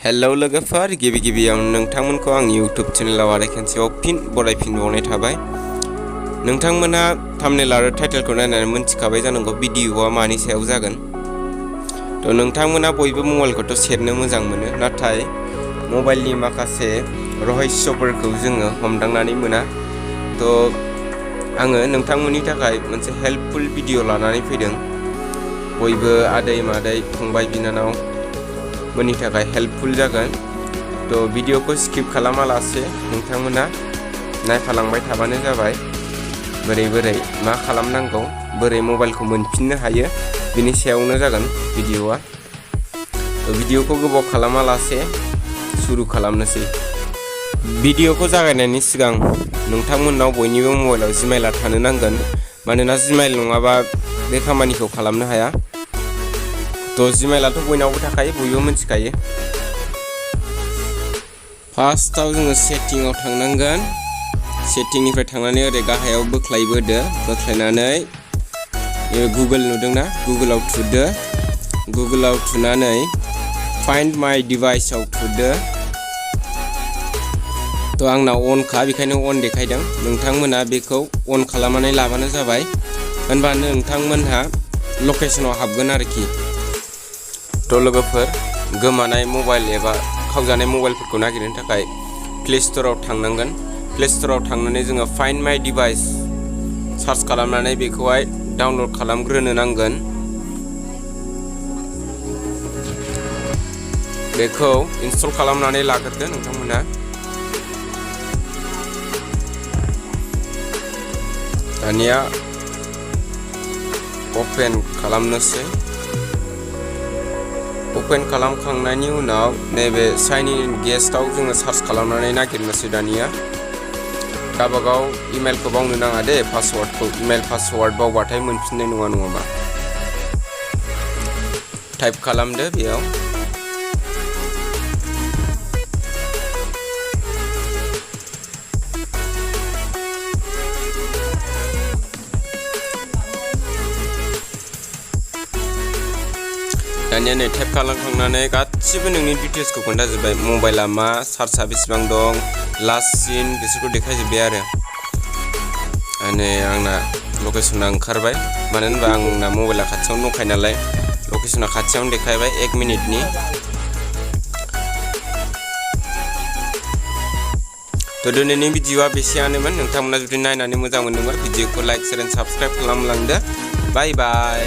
Hello लोगोफोर गिबियाव नोंथांमोनखौ आंनि YouTube चेनेलाव आरो खेनसेयाव फिन बरायफिनबावनाय थाबाय। नोंथांमोना थाम्बनेल आरो टाइटेलखौ नायनानै मोनथिखाबाय जानांगौ भिडिअआ मानि सायाव जागोन। तो नोंथांमोना बयबो मबाइलखौथ' सेरनो मोजां मोनो, नाथाय मबाइलनि माखासे रहस्यफोरखौ जोङो हमदांनानै मोना। तो आङो नोंथांमोननि थाखाय मोनसे हेल्पफुल भिडिअ लानानै फैदों। बयबो आदै मादै फंबाय बिनानाव मोननि थाखाय हेल्पफुल जागोन। तो भिडिअखौ स्किप खालामालासे नोंथांमोना नायफालांबाय थाबानो जाबाय। बोरै मा खालामनांगौ, बोरै मबाइलखौ मोनफिननो हायो, बिनि सायावनो जागोन भिडिअआ। तो भिडिअखौ गोबाव खालामालासे सुरु खालामनोसै। भिडिअखौ जागायनायनि सिगां नोंथांमोननाव बयनिबो मबाइलाव जिमेइला थानो नांगोन, मानोना जिमेइल नङाबा बे खामानिखौ खालामनो हाया। तो जिमेइलाथ' बयनावबो थाखायो, बयबो मिथिखायो। फार्स्टआव जोङो सेटिंआव थांनांगोन। सेटिंनिफ्राय थांनानै ओरै गाहायाव बोख्लायबोदो, बोख्लायनानै गुगोल नुदोंना, गुगोलाव थुदो। गुगोलाव थुनानै फाइन्ड माय डिभाइसआव थुदो। तो आंना अनखा, बेखायनो अन देखायदों। नोंथांमोना बेखौ अन खालामनानै लाबानो जाबाय, होनबानो नोंथांमोनहा लकेसनाव हाबगोन आरोखि। तो लोगोफोर, गोमानाय मबाइल एबा खावजानाय मबाइलफोरखौ नागिरनो थाखाय प्ले स्ट'राव थांनांगोन। प्ले स्ट'राव थांनानै जोङो फाइन्ड माय डिभाइस सार्च खालामनानै बेखौहाय डाउनल'ड खालामग्रोनो नांगोन। बेखौ इनस्टल खालामनानै लाग्रोदो नोंथांमोना। दानिया अपेन खालामनोसै। अपेन खालामखांनायनि उनाव नैबे साइन इन गेस्टआव जोङो सार्च खालामनानै नागिरनोसै। दानिया गावबागाव इमेलखौ बावनो नाङा दे, पासवार्डखौ। इमेल पासवार्ड बावबाथाय मोनफिननाय नङा नङाबा। टाइप खालामदो बेयाव। दानिया नै टाइप खालामखांनानै गासिबो नोंनि डिटेल्सखौ खोन्थाजोब्बाय। मबाइला मा, चार्जआ बेसेबां दं, लास्ट सिन, बिसोरखौ देखायजोब्बाय आरो। नै आंना लकेसना ओंखारबाय, मानो होनबा आंना मबाइला खाथियावनो दंखायो नालाय। लकेसना खाथियावनो देखायबाय 1 मिनिटनि। तो दिनैनि भिडिअआ बेसेयानोमोन। नोंथांमोना जुदि नायनानै मोजां मोनदोंबा भिडिअखौ लाइक, शेयार एन्ड साबस्क्राइब खालामलांदो। बाय बाय।